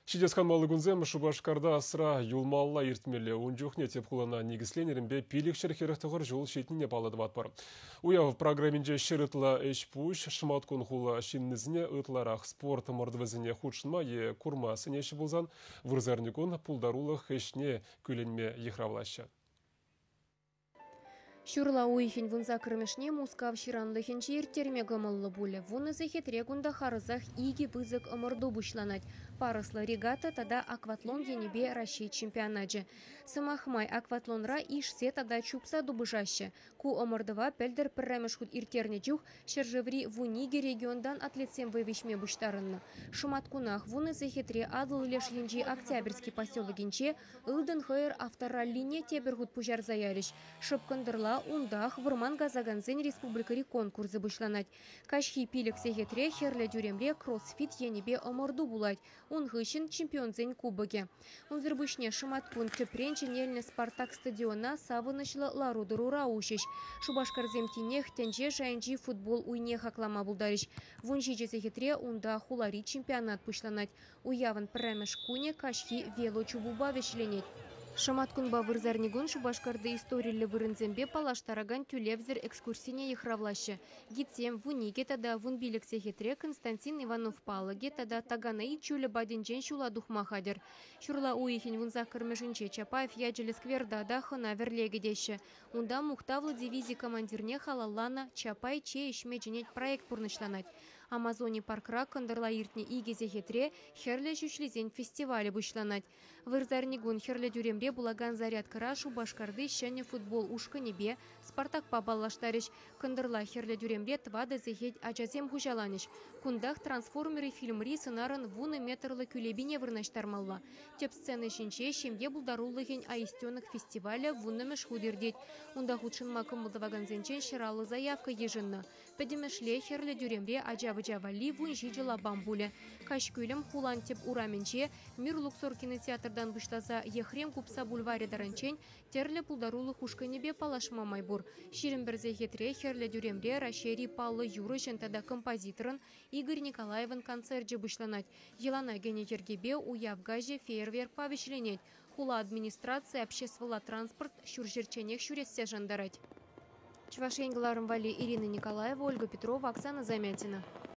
Ҫитес канмалли кунсем Шупашкарта асра юлмалла иртмелле. Ун чухне тӗп хулана никӗсленӗренпе 549 ҫул ҫитнине паллӑ тӑватпӑр. Уяв программинче 100 ытла ӗҫ-пуҫ, шӑматкун хула ҫыннисене ытларах спорт ӑмӑртӑвӗсене хутшӑнма е курма сӗнеҫҫӗ пулсан, вырсарникун пултарулӑх ӗҫне кӳлӗнме йыхравлаҫҫӗ. Ҫурла уйӑхӗн 18-мӗшне Мускав ҫыранлӑхӗнче ирттерме кӑмӑллӑ пулӗ. Вунӑ сехетре кунта харӑсах икӗ пысӑк ӑмӑрту пуҫланать. Парӑслӑ регата тата акватлон енӗпе Раҫҫей чемпионачӗ. Сӑмах май, акватлонра ишсе тата чупса тупӑшаҫҫӗ. Ку ӑмӑртӑва пӗлтӗр пӗрремӗш хут ирттернӗ чух ҫӗршыври 12 регионтан атлетсем вӑй виҫме пуҫтарӑннӑ. Шӑматкунах вунӑ сехетре Атӑл леш енчи Октябрьски поселокӗнче Ылтӑн хӑйӑр автораллине тепӗр хут пуҫарса ярӗҫ. Шӑп кӑнтӑрла унтах вӑрман касакансен республикӑри конкурсӗ пуҫланать. Каҫхи 5 сехетре Хӗрлӗ тӳремре кроссфит енӗпе ӑмӑрту пулать. Ун хыҫҫӑн чемпионсен кубокӗ. Унсӑр пуҫне шӑматкун тӗпрен ҫӗнелнӗ «Спартак» стадиона савӑнӑҫлӑ лару-тӑрура уҫӗҫ. Шупашкарсем тинех тӗнче шайӗнчи футбол уйне хаклама пултарӗҫ. 17 сехетре унта хулари чемпионат пуҫланать. Уявӑн пӗрремӗш кунӗ каҫхи велочупупа вӗҫленет. Шӑматкунпа вырсарникун Шупашкарти историллӗ вырӑнсемпе паллаштаракан тӳлевсӗр экскурсине йыхравлаҫҫӗ. Гидсем 12 тата 15 сехетре Константин Иванов палӑкӗ тата Таганай чулӗ патӗнчен ҫула тухма хатӗр. Ҫурла уйӑхӗн 18-мӗшӗнче Чапаев ячӗллӗ скверта та хӑна-вӗрле кӗтеҫҫӗ. Унта мухтавлӑ дивизи командирне халалланӑ «Чапай чей ӗҫме чӗнет» проект пурнӑҫланать. Амазони паркра кӑнтӑрла иртнӗ икӗ сехетре хӗрлӗ ҫӳҫлисен фестивалӗ пуҫланать. Вырсарникун Хӗрлӗ тӳремре пулакан зарядкӑра Шупашкарти ҫӗнӗ футбол ушкӑнӗпе «Спартакпа» паллаштарӗҫ. Кӑнтӑрла Хӗрлӗ тӳремре 4 сехет ачасем хуҫаланӗҫ. Кунтах «Трансформеры» фильмри сӑнарӑн 10 метрлӑ кӳлепине вырнаҫтармалла. Тӗп сцена ҫинче ҫемье пултарулӑхӗн «Аистенок» фестивалӗ 10-мӗш хут иртет. Унта хутшӑнма кӑмӑл тӑвакансенчен 150 заявка йышӑннӑ. Пӗтӗмӗшле Хӗрлӗ тӳремре ача-пӑча валли 17 лапам пулӗ. Каҫкӳлӗм хулан тӗп урамӗнче Мир Луксор кинотеатртан пуҫласа Ехрем купса бульварӗ таранччен тӗрлӗ пултарулӑх ушкӑнӗпе паллашма май пур. 21 сехетре Хӗрлӗ тӳремре Раҫҫейри паллӑ юрӑҫӑн тата композиторӑн Игорь Николаевӑн концерчӗ пуҫланать. Йӑлана кӗнӗ йӗркепе уяв каҫӗ фейерверкпа вӗҫленет. Хула администрацийӗ обществӑлла транспорт ҫурҫӗрчченех ҫӳрессе шантарать. Чӑваш Ен кӑларӑм валли Ирина Николаева, Ольга Петрова, Оксана Замятина.